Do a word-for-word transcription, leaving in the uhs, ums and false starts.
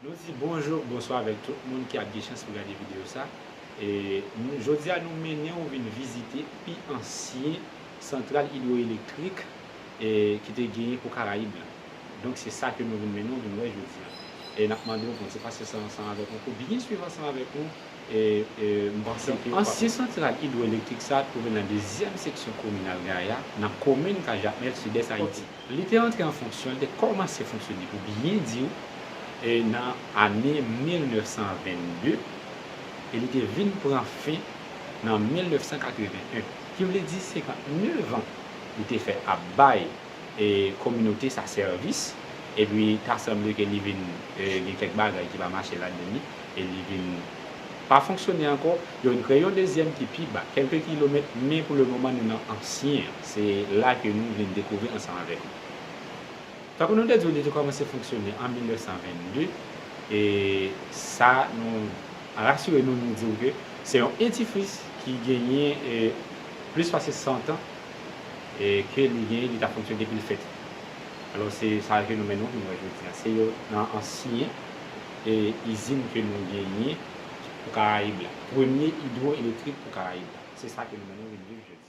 Nou di bonjou, bonswa avèk tout moun ki ap gen chans pou gade videyo sa. E nou, jodi a nou mennen w vin vizite pi ansyen santral idwoelektrik, e, ki te genyen pou Karayib la. Donk se sa ke nou vin mennen w vin wè jodi a. E n ap mande w pou w pase ansanm avèk nou, pou byen swiv ansanm avèk nou. E, e, m panse ke ansyen santral idwoelektrik sa a twouve nan dezyèm seksyon kominal Gaya, nan komin Kajapmèl, Sidès Ayiti. Li te antre an fonksyon, li te kòmanse fonksyone pou byen di w, e, nan ane mil nèf san vennde, e li te vin pran fen nan mil nèf san katreven en, ki vle di senkantnèf an li te fè ap bay, e, kominote sa sèvis, epi ta sanble ke li vin, e, gen kèk bagay ki pa mache ladan li, e li vin pa fonksyone ankò, yo vin kreye yon dezyèm ki pi ba, kèlke kilomèt, men pou le moman nou nan ansyen an. Se la ke nou vin dekouvri ansanm avèk nou. Tankou nou te di w, li te kòmanse fonksyone an mil nèf san vennde, e sa nou rasire nou, nou di w ke se yon edifis ki genyen, e, plis pase san tan, e ke li genyen, li t ap fonksyone depi l fèt. Alò, se sa ke nou mennen w vin wè jodi a. Se yo nan ansyen, e, izin ke nou genyen pou Karayib la. Premye idwoelektrik pou Karayib la. Se sa ke nou mennen w vin viv jodi a.